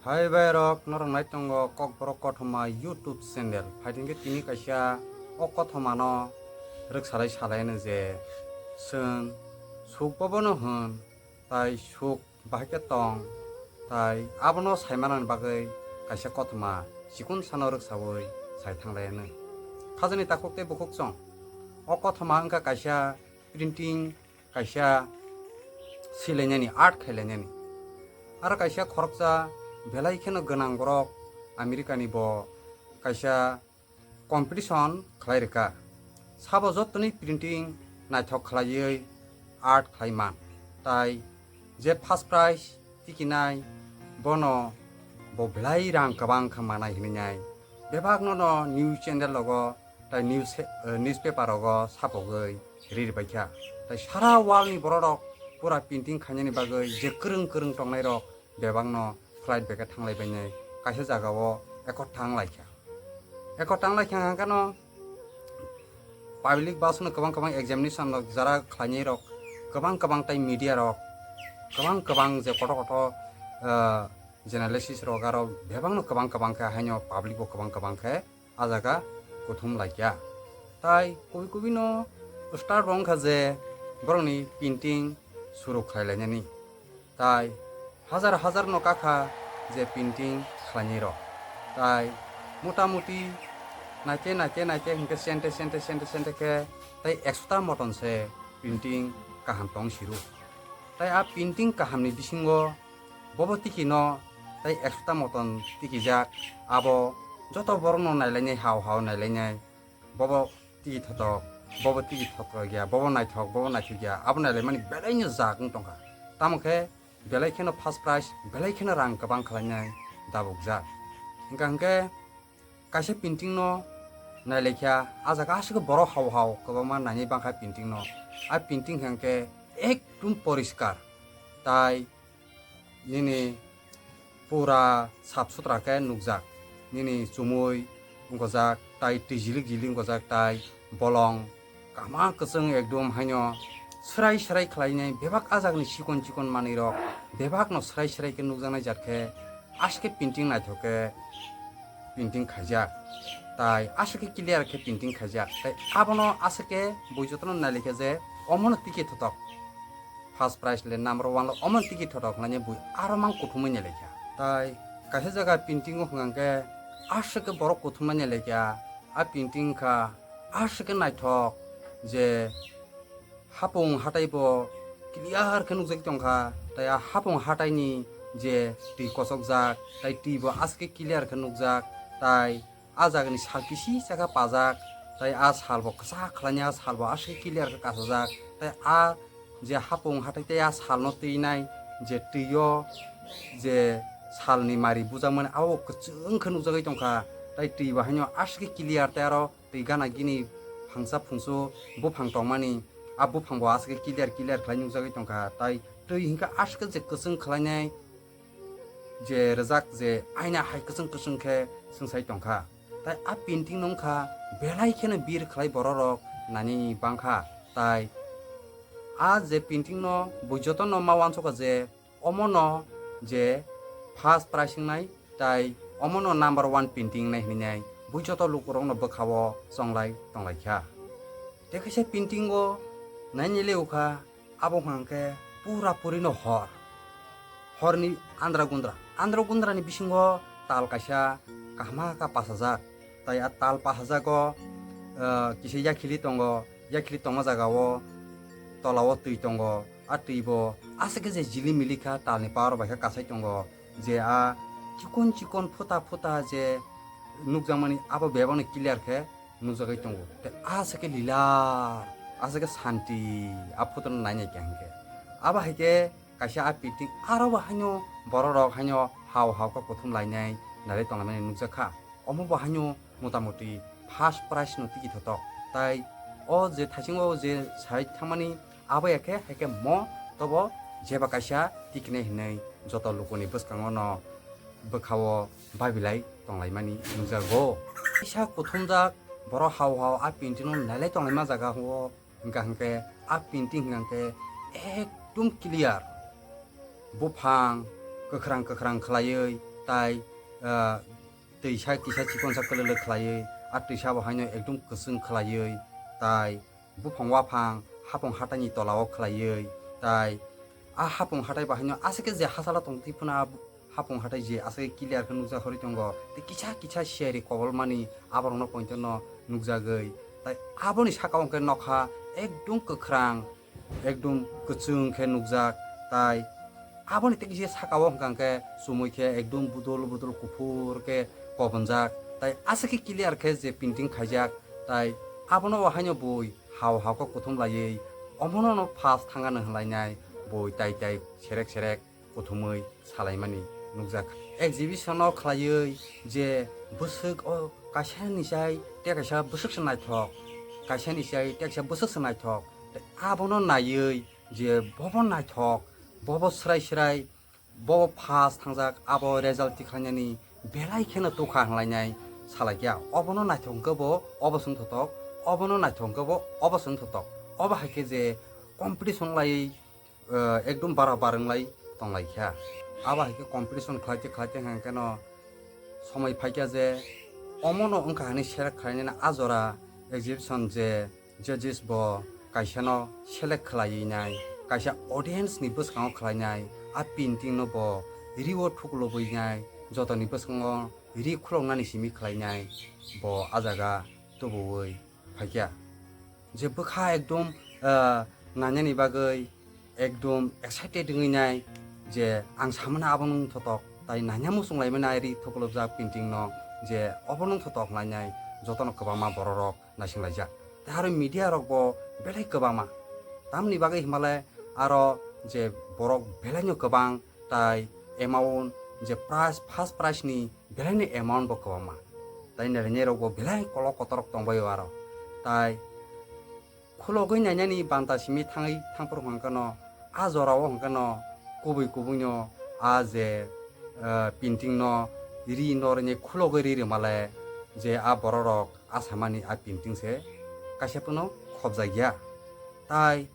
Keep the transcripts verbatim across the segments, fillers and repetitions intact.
Hai bai rok, norok nai tongo Kokborok Kothoma YouTube channel. Phaidi khe tini kaisa o kothoma no rwksalai salai no je chwng suk bobono hwn, tai suk bahai khe tong, tai abono saimanani bagwi kaisa kothoma chikon sano rwksaui sai thanglai anw. Khajani takhuk tei bukhuk chwng o kothoma wngkha kaisa printing, kaisa silainani, art khailainani. Aro kaisa khoroksa belai kheno gwnang borok America ni bo kaisa competition khlai rwkha. Sabo jottoni printing naithok khlaiwi art khlai man. Tai je first prize tikinai bono bo belai rang kwbang khe manai hinwi nai. Bebakno no news channel rogo tai news, eh, newspaper rogo sapogwi riri bai kha. Tai sara world ni borok rok pura printing khainani bagwi je kwrwng kwrwng tongnai rok bebakno flight bai khe thanglai bainai kaisa jagao ekot thanglai kha. Ekot thanglai kha hwnkhe no public bus no kwbang kwbang examination rok jara khlainai rok kwbang kwbang tai media rok kwbang kwbang je kotor kotor, ah, journalist rok aro bebakno kwbang kwbang khe haino public bo kwbang kwbang khe ah jaga kuthum lai kha. Tai kubui kubui no start bo wngkha je borokni printing suru khlai lainani. Tai hajar hajar no kakha je printing khlainai rok. Tai mota moti naikhe naikhe naikhe hinkhe sente sente sente sente khe tai ekso ta moton se printing kaham tong siru. Tai a printing kaham ni bisingo bobo tiki no tai ekso ta moton tikijak, abo joto borok no nailainai, hao hao nailainai, bobo tiki thotok, bobo tiki thotok ya, bobo naithok, bobo naithok ya, abo nailaimani belai no jak wng tongkha. Tamo khe belai kheno first prize, belai kheno rang kwbang khlainai dabukjak. Hingkha hingkhe kaisa printing no nailaikha, ah jaga aswk borok hao hao kwbangma nainai bangkha printing no. A printing hingkhe ekdum poriskar, tai nini pura sap sutra khe nukjak. Nini chumui wngkojak, tai twi jilik jilik wngkojak, tai bolong kaham kwchwng ekdum haino swrai swrai khlainai bebak ah jagani chikon chikon manwi rok bebak no swrai swrai khe nukjaknai jat khe aswk khe printing naithok khe printing khaijak, tai aswk khe clear khe printing khaijak, tai abono aswk khe bui jotono nailaikha je omono tiki thotok. First prize le number one lo omo tiki thotok khlainai bui aro mang kuthumwi nailaikha. Tai kaisa jaga printing o hwnkha khe aswk khe borok kuthumnai nailaikha. A printing kha aswk khe naithok je hapung hatai bo clear khe nukjagwi tongkha. Tai a hapung hatai ni je twi kochokjak, tai twi bo aswk khe clear khe nukjak, tai ah jagani sal kisi chakha pajak, tai ah sal bo kwchak khlainai, ah sal bo aswk clear khe kasajak, tai ah je hapung hatai tai ah salno twinai je twio je salni mari bujakmani abo kwchwng khe nukjagwi tongkha, tai twi bo haino aswk clear, tai aro twi gana gini phangsa phungsu buphang tongmani, ah buphang bo aswk clear clear khlai nukjagwi tongkha, tai twi hinkhe aswk je kwchwng khlainai. Je rwjak je aina hai kwchwng kwchwng khe swngsai tongkha. Tai a painting no wngkha belai kheno bir khlai borok rok nani bangkha. Tai a je painting no bui joto no ma uansukha je omo no je first prize wngnai tai omo no number one painting wngnai hinwi nai bui joto lukurok no bwkha o chonglai tonglaikha. Tei kaisa painting o naini le ukha. Abo hwnkha khe pura puri no hor. Horni andra gundra. Andra gundra ni bisingo tal kaisa kahma kha pasajak. Tai a tal pasajago, ah, kisa yakhili tongo. Yakhili tongma jaga o tola o twi tongo. A twi bo aswk khe je jili mili kha, tal ni power bai khe kasai tongo. Je a chikon chikon phuta phuta je nukjakmani abo bebak no clear khe nukjagwi tongo. Tei aswk khe lila, aswk khe santi, a photo no nainai khe hwnkhe. Abo hai khe kaisa a painting aro bo haino borok rok haino hao hao khe kuthum lainai, nalai tonglaimani nukjak kha. Omo bo haino mota moti first prize no tiki thotok. Tai o je thaisingo je sai thangmani abo ya khe hai khe mo tobo jeba kaisa tikinai hinwi joto lukuni bwskango no bwkha o babilai tonglaimani nukjago. Kaisa kuthumjak borok hao hao a painting no nailai tonglaima jaga o hwnkha hwnkhe a painting hwnkha hwnkhe ekdum clear. Buphang kwkhrang kwkhrang khlaiwi tai, ah, twisa kisa chikonsa kwlwlwk khlaiwi, a twisa bo haino ekdum kwchwng khlaiwi, tai buphang waphang hapung hataini tolao khlaiwi, tai a hapung hatai bo haino aswk khe je hachalo tong twi phano a hapung hatai je aswk khe clear khe nukjak horwi tongo, tei kisa kisa siyari kobolmani aborokno pointer no nukjagwi, tai aboni saka o hwnkhe nokha ekdum kwkhwrang, ekdum kwchwng khe nukjak, tai aboni tei kisa saka o hwnkha hwnkhe chumui khe ekdum budul budul kuphur khe kobonjak, tai aswk khe clear khe je painting khaijak, tai abono o haino bui hao hao khe kuthum laiwi omono no first thangano hwnlainai bui tai tai serek serek kuthumui salaimani nukjak. Exhibition o khlaiwi je bwswk o kaisa ni chai tei kaisa bwswk se naithok, kaisa ni chai tei kaisa bwswk se naithok, tei abono naiwi je bobo naithok, bobo swrai swrai, bobo first thangjak, abo result tikhlainani belai kheno tukha hwnlainai salaikya. Obono naithok hwnkhe bo obo se wngthotok, obono naithok hwnkhe bo obo se wngthotok. Obo hai khe je competition laiwi, eh, ekdum bara bar wnglai tonglaikha. Abo hai khe competition khlaite khlaite hwnkhe no somoi phaikha je omono wngkha hwnwi select khlainani a jora exhibition je judges bo kaisano select khlaiwi nai, kaisa audience ni bwskango khlainai, a painting no bo ri o thuklubwi nai, jotoni bwskango ri khuloknani simi khlainai bo a jaga tubuwi phaikha. Je bwkha ekdum, ah, nainani bagwi ekdum excited wngwi nai je ang samani abono wngthotok, tai naina muchung laimani ri thuklubjak painting no je obono wngthotok hwnlainai jotono kwbangma bororok naisinglaijak. Tei aro media rok bo belai kwbangma. Tamni bagwi hwnmale aro je borok belaino kwbang tai amount je prize, first prize ni belaino amount bo kwbangma. Tai nainai rok bo belai kolok kotorok tongbaio aro. Tai khulogwi nainani banta simi thangwi thangphuru hwnkhe no a jora o hwnkhe no kubui kubui no a je, eh, painting no ri no rini khulogwi ri rwmale je a bororok a samani a painting se kaisa phano khobjakya. Tai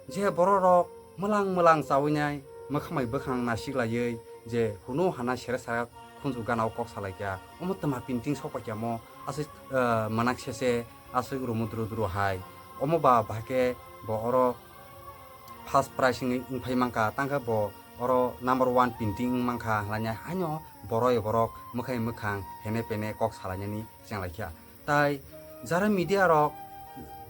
je bororok mwlang mwlang chawi nai, mwkhang bai bwkhang nasik laiwi je hunu hana sere sara khunju gana o kok salaikya, omo twma painting sok paikya mo aswk, eh, mwnak sese aswk rumu duru duru hai. Omo ba bahai khe bo oro first prize wngwi wngphai mankha, tangkhe bo oro number one painting wng mankha hwnlainai haino boroi borok mwkhai mwkhang hene pene kok salainani chenglaikha. Tai jara media rok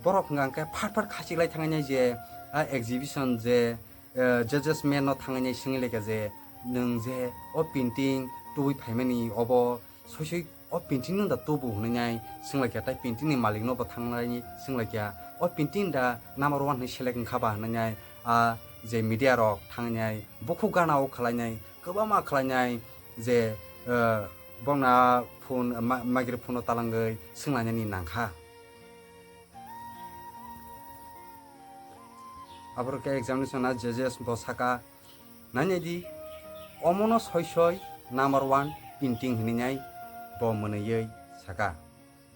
borok hwnka hwnkhe phat phat khachik lai thangwi nai je a exhibition je, eh, judges man no thangwi nai swngwi laikha je nwng je o painting tubui phaimani obo soi soi o painting no da tubu hwnwi nai swnglaikha, tai painting ni malik no bo thangwi nai swnglaikha o painting da number one hwnwi select wngkha ba hwnwi nai a je media rok thangwi nai bukhuk gana o khlai nai kwbangma khlai nai je, eh, bongna phone ma-, microphone no talangwi swnglainani nangkha. Aboro khe examination a judges bo saka, "Nainai di, omono soi soi number one painting," hwnwi nai bo mwnwiwi saka.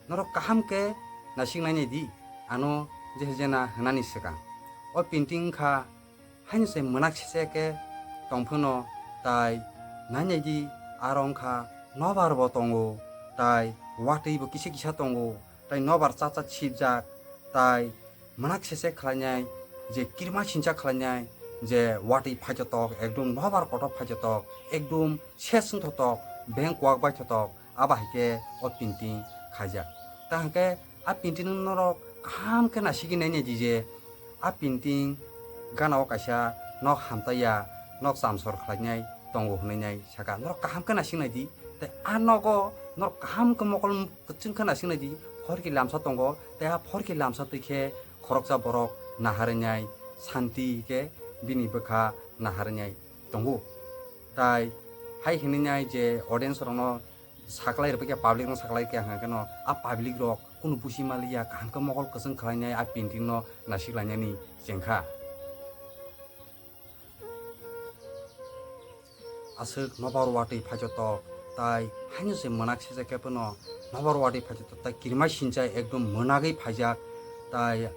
Norok kaham khe naisik nainai di, ano je jena hwnani swkang. O painting wngkha haino se mwnak sese khe tong phano, tai nainai di, aro wngkha nobar bo tongo, tai watwi bo kisa kisa tongo, tai nobar cha cha sibjak, tai mwnak sese khlainai, je kirma sincha khlainai, je watwi phaitotok, ekdum nobar kotor phaitotok, ekdum ses wngthotok, beng kwak baithotok, abo hai khe o painting khaijak. Ta hwnkhe a painting no norok kaham khe nasigwi nainai di je a painting gana o kaisa nok hamtaiya, nok chamsor khlainai tongo hwnwi nai saka. Norok kaham khe naising nai di, tei a nogo norok kaham khe mokol kwchwng khe naising nai di, phorki lamsa tongo, tei a phorki lamsa twi khe khoroksa borok naharwi nai santi khe bini bwkha naharwi nai tongo. Tai hai hwnwi nai je audience rokno saklai rwbaikha, public no saklai kha hwnkhe no a public rok kunu busi maliya kaham khe mokol kwchwng khlainai a painting no naisik lainani chengkha. Aswk nobar watwi phaitotok tai haino se mwnak sese khe phano nobar watwi phaitotok tai kirima sinchai ekdom mwnagwi phaijak tai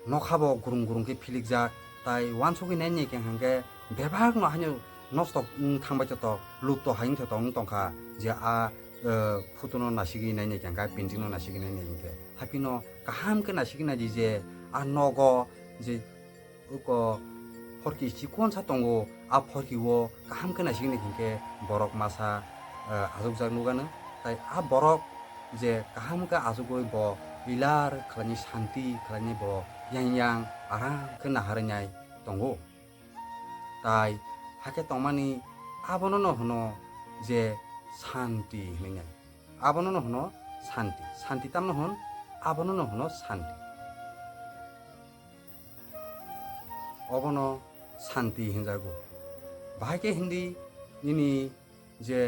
nokha bo gurung gurung khe philikjak tai uansugwi nai nai khe hwnkhe bebak no haino nosto wng thangbai khe tok, lupto hai wng khe tok wng tongkha je a, eh, photo no naisigwi nainai khe, painting no naisigwi nainai khe. Haphino kaham khe naisigwi naidi je a nogo je uko phorki chikonsa tongo, a phorki o kaham khe naisigwi nai khe borok masa, eh, achukjak nukgano. Tai a borok je kaham khe achugwi bo pilar khlainai, santi khlainai bo yang yang aram khe naharwi nai tongo. Tai hakhe tongmani abono no hwno je santi hinwi nai. Abono no hwno santi. Santi tamno hwn? Abono no hwno santi. Obono santi hinjago. Bahai khe hindi nini je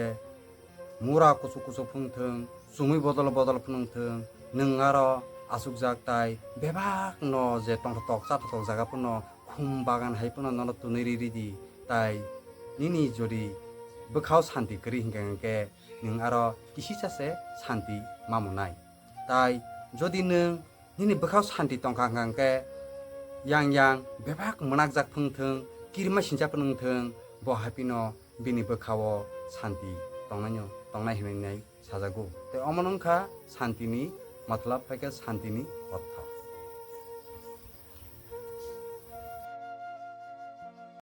mura kuchuk kuchuk phung thung, chumui bodol bodol phung thung, nwng aro achukjak tai bebak no je tongthotok chathotok jaga phano khum bagan hai phano nono tunui ri ridi, tai nini jodi bwkhao santi kwrwi hinkha hinkhe nwng aro kisisa se santi mamunai. Tai jodi nwng nini bwkhao santi tongkha hwnkha hwnkhe yang yang bebak mwnakjak phung thung, kirima sincha phung thung, bo haphino bini bwkhao santi tongnaino, tongnai hinwi nai sajago. Tei omono wngkha santini matlab, hai khe santini ortho.